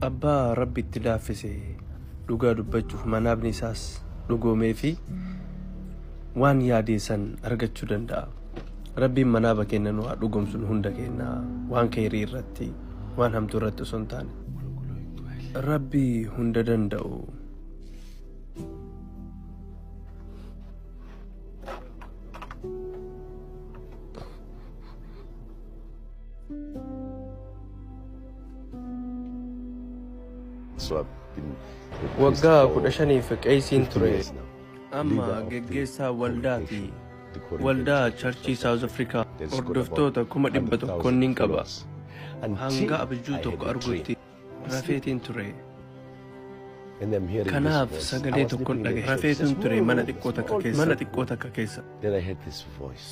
Abbaa Rabbi itti laaffise, dhugaa dubbachuuf manaabni isaas dhugoomee fi waan yaadee san argachuu danda'a. Rabbiin manaaba keenya nu haa dhugoomsu, nu hunda keenya, waan kheyrii irratti, waan hamtuu irratti osoo hin taane. Rabbi hunda danda'u. Waggaa 15f qeeysiin ture. Amma geggeessaa waldaati. Waldaa Charchii South Africa hordoftoota 100,000 nin qaba. Hanga abjuu tokko argutti rafeetiin ture. Kanaaf sagalee tokkon dhagahe. Rafeetiin ture mana xiqqoo takka keessa. Mana xiqqoo takka keessa.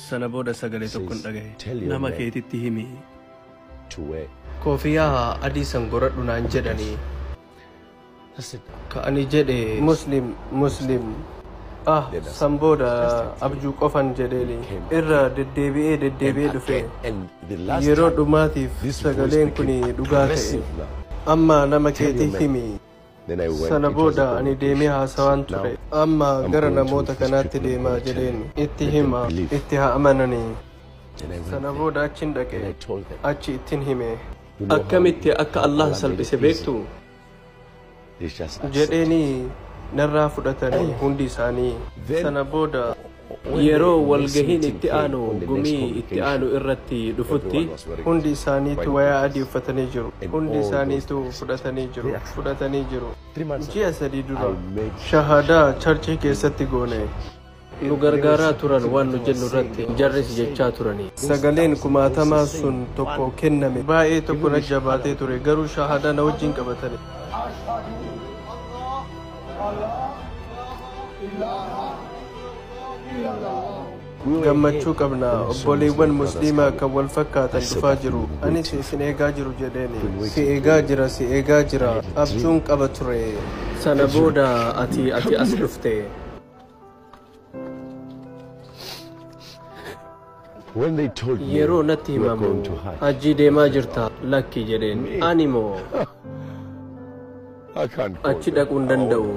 Sana booda sagalee tokkon dhagahe. Nama keetitti himi. Koofiyaa adii san goradhu naan jedhani. Ka ani jedhe Muslim, Muslim. Ah, san booda abjuu qofan jedheeni. Irra deddeebi'ee deddeebi'ee dhufe. Yeroo dhumaatiif sagaleen kuni dhugaa ta'e. Amma nama keetii himi. Sana booda ani deemee haasawaan ture. Amma gara namoota kanaatti deemaa jedheen. Itti hima, itti haa amananii. Sana booda achin dhaqe. Achi ittin hime. Akkamitti akka Allaah salphise beektuu? Jedheenii narraa fudhatanii hundi isaanii. Sana booda yeroo walgahiin itti aanu gumii itti aanu irratti dhufutti hundi isaaniitu wayaa adii uffatanii jiru. Hundi isaaniitu fudhatanii jiru. Fudhatanii jiru. Ji'a 3 dura shahaadaa charchii keessatti goone. Nu gargaaraa turan waan nu jennu irratti, jarris jechaa turani. Sagaleen kumaatamaa sun tokko kenname. Baay'ee tokko na jabaatee ture, garuu shahaadaa na wajjin qabatani. Gammachuu qabna, obboleewwan Musliimaa kan wal fakkaatan dhufaa jiru. Anis isin eegaa jiru jedheeni. Si eegaa jira, si eegaa jira. Abjuun qaba ture. Sana booda ati ati as dhufte. Yeroo natti himamu, Hajjii deemaa jirta? Lakki jedheen. Ani moo? Achi dhaquu hin danda'u.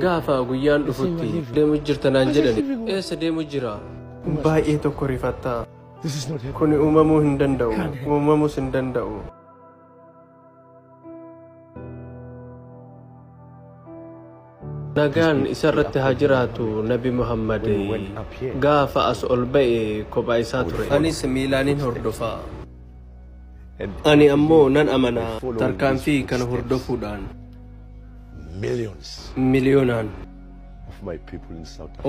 Gaafa guyyaan dhufutti deemu jirta naan jedhani. Eessa deemu jira? Baay'ee tokko rifatta. Kuni uumamuu hin danda'u. Uumamuus hin danda'u. Nagaan isarratti haa jiraatu Nabi Muhammad gaafa as ol ba'e kophaa isaa ture. Anis miilaanin hordofa. Ani ammoo nan amana tarkaanfii kana hordofuudhaan miliyoonaan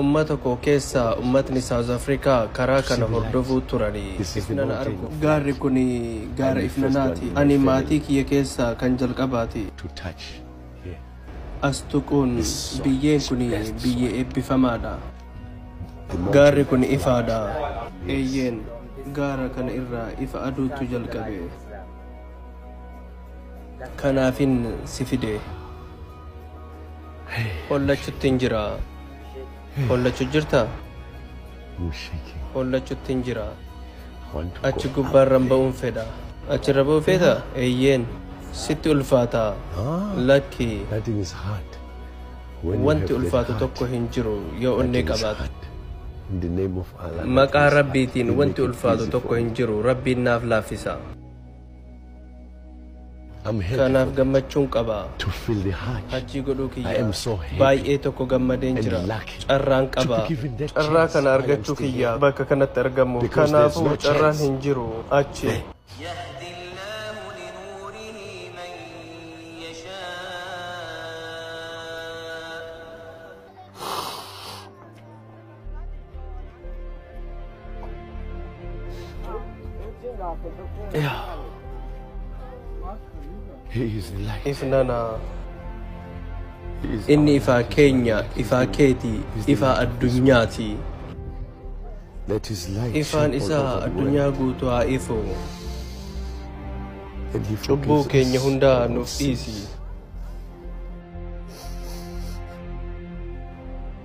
ummata koo keessaa ummatni South Africa karaa kana hordofuu turani. Ifnana argu. Gaarri kuni gaara ifnanaati. Ani maatii kiyya keessaa kan jalqabaati. As tuquun biyyeen kuni biyyee eebbifamaadha. Gaarri kuni ifaadha. Eeyyeen, gaara kana irraa ifa aduutu jalqabe. Kanaafin si fide. Hollachuttin jira. Hollachu jirtaa? Hollachuttin jira. Achi gubbaarran ba'uun fedha. Achirra ba'uu feetaa? Eeyyeen. Sitti ulfaataa? Lakki. Wanti ulfaatu tokko hin jiru yoo onnee qabaatte. Maqaa Rabbiitiin wanti ulfaatu tokko hin jiru. Rabbiin naaf laaffisa. Kanaaf gammachuun qaba. Hajjii godhuu kiyya. Baay'ee tokko gammadeen jira. Carraan qaba. Carraa kana argachuu kiyya bakka kanatti argamuuf. Kanaafuu carraan hin jiru. Achi. Ifnana. Inni ifaa keenya, ifaa keeti, ifaa addunyaati. Ifaan isaa addunyaa guutuu haa ifu. Cubbuu keenya hundaa nuuf dhiisi.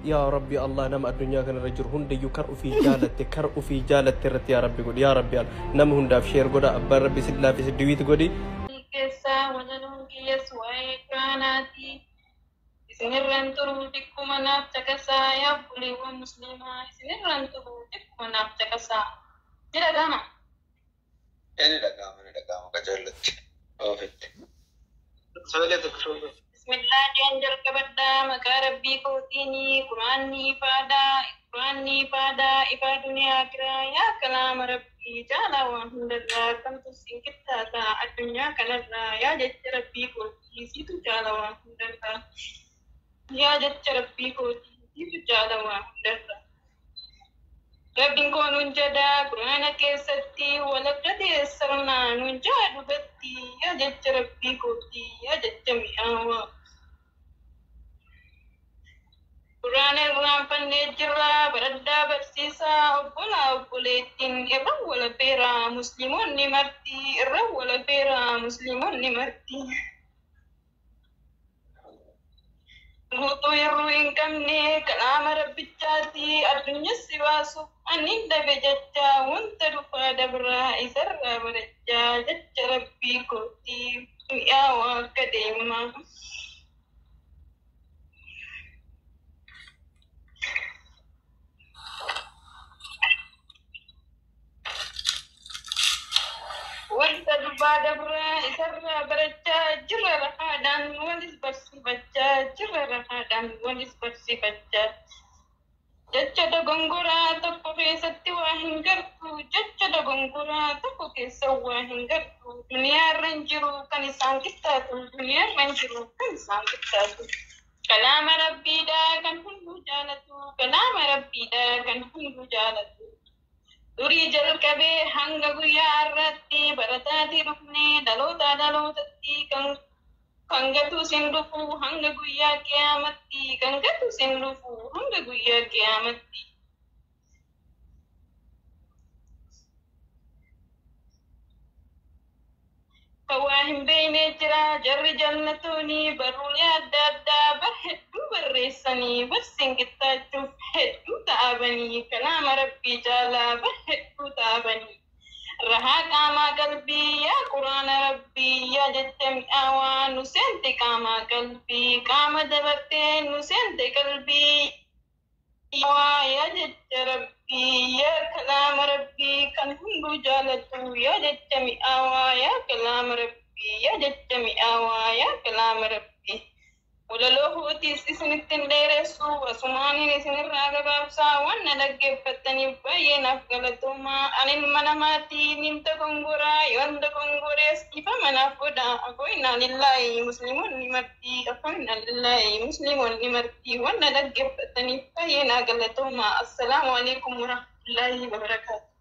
Yaa Rabbi Allah, nama addunyaa kanarra jiru hundayyuu kar ufii jaalatte, kar ufii jaalatte irratti yaa Rabbi godhi. Yaa Rabbi Allah, nama hundaaf share godha. Abbaan Rabbi isin laaffise duet godhi. Keessa. dhiyeessaa walaloon kiyyas waa'ee quraanaati. Isinirraan turuu xiqquma naaf caqasaa yaa obboleewwan musliimaa isinirraan turuu xiqquma naaf caqasaa. Jira gama. Inni dhaga'ama, ni dhaga'ama qajeelatti. Ofitti. Sagalee tokko sagalee. Bismillah jeen jalqabadhaa maqaa rabbii kootiini quraanni ifaadhaa quraanni ifaadhaa ifaa duniyaa kiraa yaa kalaama rabbii jaalaa waan hundarraa kamtu siin qixxaataa addunyaa kanarraa yaa jecha rabbii kootii siitu jaala waan hundarraa yaa jecha rabbii kootii siitu jaala waan hundarraa. Rabbiin koo nuun jedhaa quraana keessatti walakka teessarnaa nuun jaa dhugatti yaa jecha rabbii kootii yaa jecha mi'aawaa. Quraana irraanfannee jirra baraddaa barsiisaa obbolaa obboleettiin irra wal affeeraa musliimonni marti irra wal affeeraa musliimonni marti. Guutuu yeroo hin qabne kalaama rabbichaati addunyaa si baasu ani dhabe jecha wanta dhufaa dabraa isarraa barachaa jecha rabbii kootii mi'aawaa akka deemaa. Wanta dhufaa dabraa isarraa barachaa jirra rahaadhaan walis barsiifachaa jirra rahaadhaan walis barsiifachaa. Jecha dogongoraa tokko keessatti waa hin gartu jecha dogongoraa tokko keessa waa hin gartu duniyaarra hin jiru kan isaan qixxaatu duniyaarra hin jiru kan isaan qixxaatu. Kalaama rabbiidhaa kan hunduu jaalatu kalaama rabbiidhaa kan hunduu jaalatu. Durii jalqabee hanga guyyaa har'aatti barataatii dhufnee dhalootaa dhalootatti kan gatu sin dhufu hanga guyyaa qiyaamatti kan gatu sin dhufu hanga guyyaa qiyaamatti. Kan waa hin beekne jira jarri jannatooni barruulee adda addaa bar hedduu barreessanii barsiin qixxaachuuf hedduu ta'abanii kalaama rabbii jaalaa bar hedduu ta'abanii. Rahaa qaamaa qalbii yaa quraana rabbii yaa jecha mi'aawaa nu seente qaamaa qalbii qaama dabartee nu seente qalbii. Yaa jecha rabbii yaa kalaama rabbii kan hunduu jaalatu yaa jecha mi'aawaa yaa kalaama rabbii yaa jecha mi'aawaa yaa kalaama rabbii. Walaloo hootiis isinitti hin dheeressu asumaaniin isinirraa gabaabsaa waan na dhaggeeffattaniif baay'ee naaf galatoomaa ani ilma namaatii nin dogongoraa yoon dogongorees ifama naaf godha afoinaa lillaahi musliimonni marti afoinaa lillaahi musliimonni marti waan na dhaggeeffattaniif baay'ee naa galatoomaa assalaamu alaikum warahmatullaahi wabarakaatu.